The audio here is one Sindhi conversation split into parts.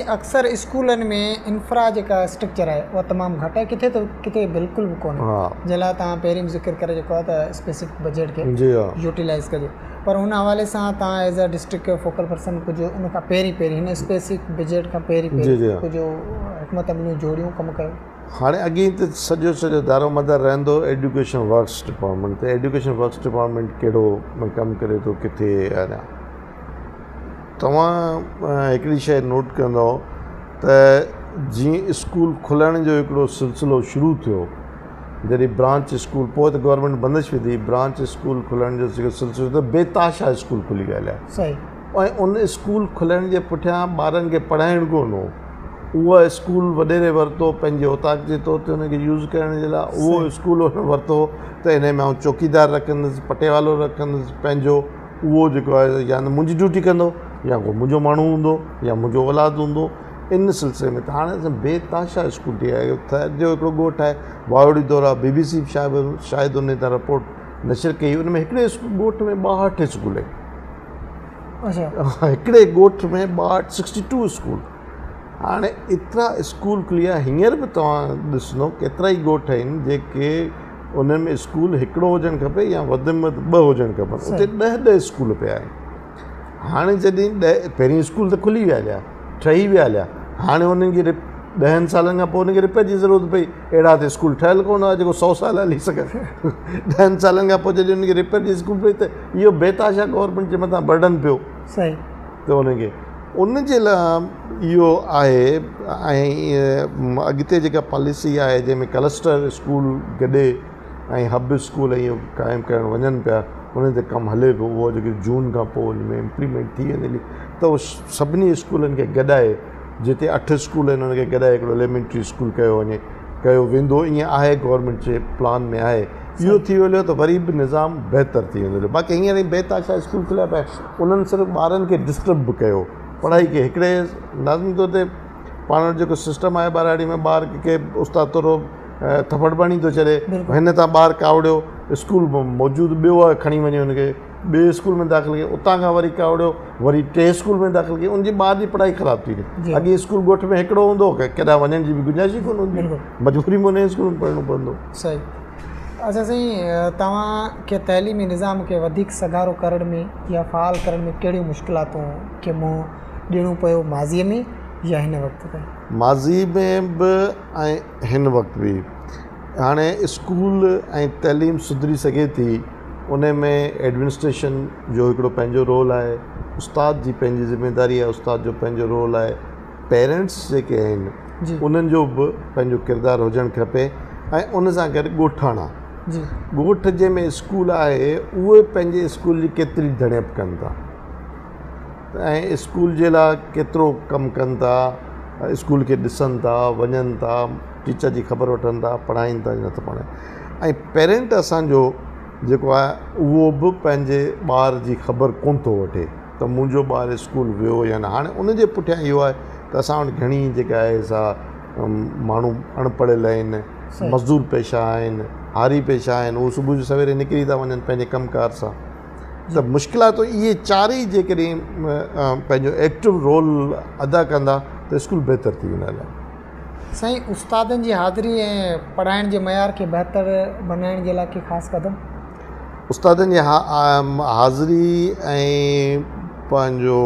سائين اڪثر اسڪولن ۾ انفرا جيڪا اسٽرڪچر آهي اها تمام گهٽ آهي ڪٿي ته ڪٿي بلڪل به ڪونهي جنهن لاء توهان پهرين به ذڪر ڪري چڪو آهيو ته اسپيسفڪ بجيٽ کي يوٽيلائز ڪجي پر ان حوالي سان توهان as a district focal person ڪجهه ان کان پهرين پهرين هن اسپيسفڪ بجيٽ کان پهرين پهرين ڪجهه حڪمت عمليون جوڙيون ڪم ڪيو. هاڻي اڳي ته سڄو سڄو دارومدار رهندو ايڊيوڪيشن ورڪس ڊپارٽمينٽ تي ايڊيوڪيشن ورڪس ڊپارٽمينٽ ڪهڙو ڪم ڪري ٿو ڪٿي اڃا توهان هڪڙي شيء نوٽ ڪندؤ ته جيئن اسڪول کلڻ جو هڪڙو سلسلو شروع ٿيو جڏهن برانچ اسڪول پوء ته گورنمينٽ بندش وڌي برانچ اسڪول کلڻ جو جيڪو سلسلو ٿيو بي تحاشا اسڪول کلي ويا هليا ۽ ان اسڪول کلڻ جي پٺيان ٻارن کي پڙهائڻ ڪونه هو اهو اسڪول وڏيري ورتو پنهنجي اوطاق جي طور تي ان کي يوز ڪرڻ جي لاء اهو اسڪول هن ورتو ته ان ۾ آئون چوڪيدار رکندس پٽيوالو رکندس پنهنجو اهو جيڪو آهي يا ته منهنجي ڊيوٽي ڪندو يا ڪو منهنجو ماڻهو هوندو يا منهنجو اولاد هوندو ان سلسلي ۾ ته هاڻي اسان بي تحاشا اسڪول ٺهي آيا ٿر جو هڪڙو ڳوٺ آهي واهوڙي دورا بي بي سي شايد شايد ان تان رپورٽ نشر ڪئي ان ۾ هڪڙي ڳوٺ ۾ 62 اسڪول آهن هڪڙي ڳوٺ ۾ 62 62 اسڪول هاڻي ايترا اسڪول کلي ويا هينئر به توهان ڏسندو ڪيترا ئي ڳوٺ آهن جيڪي انهن ۾ اسڪول هڪڙو هجڻ کپي يا وڌ ۾ وڌ ٻه هجڻ کپن اتي ڏهه ڏهه اسڪول پيا آهن هاڻي جڏهن ڏهه پهرين اسڪول ته کلي ويا هليا ٺهي ويا هليا هاڻي انهن کي ڏهن سالن کان پوء انهن کي رپيئر جي ضرورت پئي اهڙا ته اسڪول ٺهيل ڪونه هئا جيڪو سو سال هلي سگهن 10 سالن کان پوء جڏهن انهن کي رپيئر جي اسڪول پئي ته اهو بي تحاشا گورنمينٽ جي مٿان برڊن پيو صحيح ته انهن کي ان جي لاء اهو آهي ۽ اڳتي جيڪا پاليسي آهي جنهن ۾ ڪلسٽر اسڪول گڏي ۽ هب اسڪول ۽ اهو قائم ڪرڻ وڃن پيا انهن تي ڪم هلي پيو اهو جيڪي جون کان پوء ان ۾ امپليمينٽ ٿي ويندي ته اهو سڀني اسڪولن کي گڏائي جتي اٺ اسڪول آهن انهن کي گڏائي هڪڙو ايليمينٽري اسڪول ڪيو وڃي ڪيو ويندو ائين آهي گورنمينٽ جي پلان ۾ آهي اهو ٿي ويو ته وري به نظام بهتر ٿي ويندو باقي هينئر هي بي تحاشا اسڪول کليا پيا آهن انهن صرف ٻارن کي ڊسٽرب به ڪيو پڙهائي کي هڪڙي لازمي طور تي پاڻ وٽ جيڪو سسٽم آهي ٻهراڙي ۾ ٻار کي استاد ٿورو ٿڦڙ به هڻي ٿو ڇڏي هن تان ٻار ڪاوڙيو اسڪول موجود ٻيو آهي کڻي وڃي هن کي ٻئي اسڪول ۾ داخل ڪيو اتان کان وري ڪاوڙيو وري ٽئين اسڪول ۾ داخل ڪيو ان جي ٻار جي پڙهائي خراب ٿي وئي اڳي اسڪول ڳوٺ ۾ هڪڙو هوندو هو ڪيڏانهن وڃڻ جي به گنجائش ئي ڪونه هوندي مجبوري ۾ ان اسڪول ۾ پڙهڻو پوندو. صحيح اچا سائين توهان کي تعليمي نظام کي وڌيڪ سگهارو ڪرڻ ۾ يا فعال ڪرڻ ۾ ڪهڙيون مشڪلاتون کي منهن ڏيڻو پيو ماضي ۾ يا هن وقت تائين؟ ماضي ۾ به ۽ هن وقت به هاڻي اسڪول ۽ تعليم سڌري سگهي ٿي ان ۾ ايڊمنسٽريشن جو هڪڙو پنهنجو رول آهي استاد جي پنهنجي ذميداري آهي استاد جو پنهنجو رول آهي پيرنٽس جيڪي آهن انهن جو به پنهنجو ڪردار هجڻ کپي ۽ ان سان گڏ ڳوٺاڻا ڳوٺ جنهن ۾ اسڪول آهي اهي پنهنجي اسڪول جي ڪيتري ڌڻيپ ڪن ٿا ۽ اسڪول جي لاء ڪيترو ڪم ڪن ٿا اسڪول کي ڏسن ٿا وڃن ٿا ٽيچر جي خبر وٺن ٿا پڙهائين ٿا يا نٿا پڙهائين ۽ پيرنٽ اسان جو جيڪو آهي اهو به پنهنجي ٻار جي خبر ڪونه ٿو وٺي ته منهنجو ٻار اسڪول ويو يا نه هاڻي ان جي پٺيان اهو آهي ته اسان وٽ گهڻي جيڪا آهي سا ماڻهو اڻ پڙهيل آهن مزدور پيشا آهن هاري پيشا آهن اهي صبح جو سويري نڪري ٿا وڃن پنهنجي ڪم ڪار سان ته مشڪلاتون اهي چار ئي جيڪڏهن پنهنجو ايڪٽو رول ادا ڪندا ته اسڪول بهتر ٿي ويندا. سائين استادن جي حاضري ۽ پڙهائڻ جي معيار کي بهتر بنائڻ جي لاء ڪي خاص قدم؟ استادن جي حاضري ۽ پنهنجو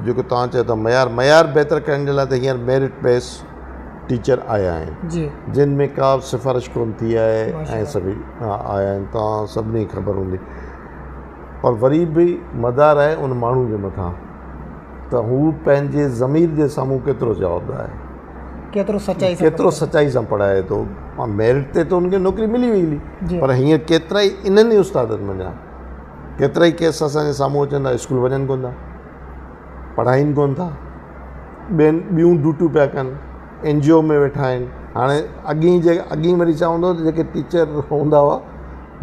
جيڪو توهان چئو ٿا معيار معيار بهتر ڪرڻ جي لاء ته هينئر ميرٽ بيس ٽيچر آيا آهن جن ۾ ڪا به سفارش ڪونه ٿي آهي ۽ سڀئي آيا آهن توهان سڀني کي خبر هوندي پر وري به مدار آهي ان ماڻهو جي مٿان ته هو پنهنجي ضمير جي سامهون ڪيترو جوابده آهي ڪيترو سچائي سان ڪيترو سچائي سان پڙهائي ٿو ميرٽ تي ته ان کي نوڪري ملي وئي هلي پر هينئر ڪيترا ئي انهن ئي استادن منجهان ڪيترا ئي ڪيس اسان جي سامهون اچن ٿا اسڪول وڃن ڪونه ٿا پڙهائين ڪونه ٿا ٻين ٻيون ڊيوٽيون پيا ڪن اين جي او ۾ ويٺا آهن هاڻي اڳي جي اڳي وري ڇا هوندو هو ته جيڪي ٽيچر هوندا هئا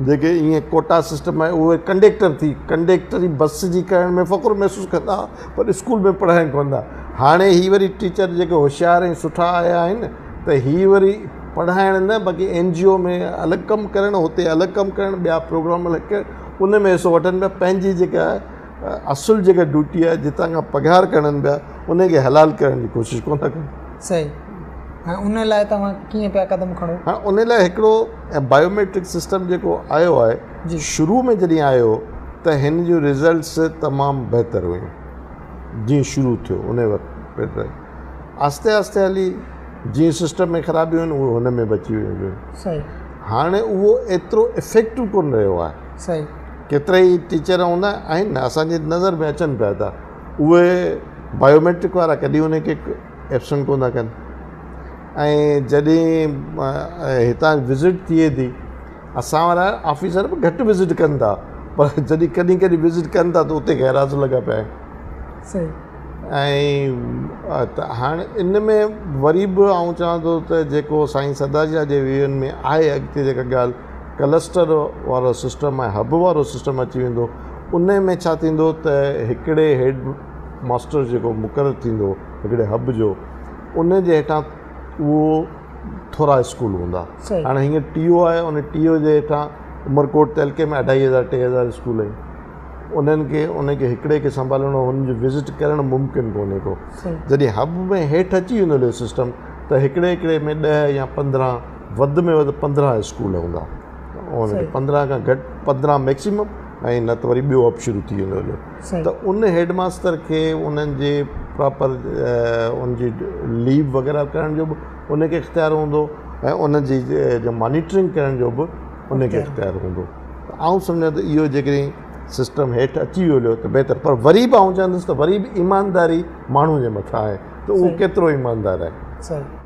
جيڪي ائين ڪوٽا سسٽم آهي اهي ڪنڊيڪٽر ٿي ڪنڊيڪٽري بس جي ڪرڻ ۾ فخر محسوس ڪندا هئا پر اسڪول ۾ پڙهائين ڪونه ٿا هاڻي هي وري ٽيچر جيڪي هوشيار ۽ سٺا آيا آهن ته هي وري پڙهائڻ نه بلڪه اين جي او ۾ الڳ ڪم ڪرڻ هتي الڳ ڪم ڪرڻ ٻيا پروگرام الڳ ڪرڻ ان ۾ حصو وٺن پيا پنهنجي جيڪا اصل جيڪا ڊيوٽي آهي جتان کان پگهار کڻن پيا ان کي حلال ڪرڻ جي ڪوشش ڪونه ٿا ڪن. صحيح هاڻي ان لاء توهان ڪيئن پيا قدم کڻو؟ هاڻي ان لاء هڪڙو بايوميٽرڪ سسٽم جيڪو آيو آهي شروع ۾ جڏهن آيو ته هن جون رزلٽس تمام بهتر هيون جيئن شروع ٿيو ان وقت بهتر آهستي آهستي هلي جيئن سسٽم ۾ خرابيون آهن اهي هن ۾ به اچي ويون صحيح هاڻي اهو ايترو افيڪٽو ڪونه رهيو آهي صحيح ڪيترا ئي ٽيچر هوندا آهن نه اسان جي نظر ۾ اچن پيا ٿا اهي بايوميٽرڪ وارا ڪڏهن ان کي ايبسنٽ ڪونه ٿا ڪن ۽ جڏهن هتان وزٽ ٿئي ٿي اسان وارا آفيسر به گهٽ وزٽ ڪن ٿا پر جڏهن ڪڏهن ڪڏهن وزٽ ڪن ٿا ته اتي غير حاضر لڳا پيا آهن صحيح ۽ ته هاڻي ان ۾ وري به آئون چوان ٿو ته جيڪو سائين سردار شاهه جي ويزن ۾ آهي اڳتي جيڪا ڳالهه ڪلسٽر وارو سسٽم ۽ هب وارو سسٽم اچي ويندو ان ۾ ڇا ٿيندو ته هڪڙي هيڊ ماستر جيڪو مقرر ٿيندو هڪڙي هب جو ان جي هيٺان اهو ٿورا اسڪول هوندا هاڻي هينئر ٽي او آهي ان ٽي او جي هيٺان عمرڪوٽ تعلقي ۾ اڍائي هزار 3000 اسڪول آهن انهن کي ان کي هڪڙي کي سنڀالڻو هن جو وزٽ ڪرڻ ممڪن ڪونهي ڪو جڏهن هب ۾ هيٺ اچي ويندو هليو سسٽم ته هڪڙي هڪڙي ۾ 10 يا 15 وڌ ۾ وڌ 15 اسڪول هوندا ان کي 15 کان گهٽ 15 ميڪسيمم ۽ نه ته وري ٻيو هب شروع ٿي ويندو هليو ته ان هيڊ ماستر کي انهن جي پراپر ان جي ليو وغيره ڪرڻ جو به ان کي اختيار هوندو ۽ ان جي جو مانيٽرنگ ڪرڻ جو به ان کي اختيار هوندو ته آئون سمجهان ته اهو جيڪڏهن سسٽم هيٺ اچي ويو هليو ته بهتر پر وري به آئون چوندس ته وري به ايمانداري ماڻهو جي مٿان آهي ته اهو ڪيترو ايماندار آهي. صحيح.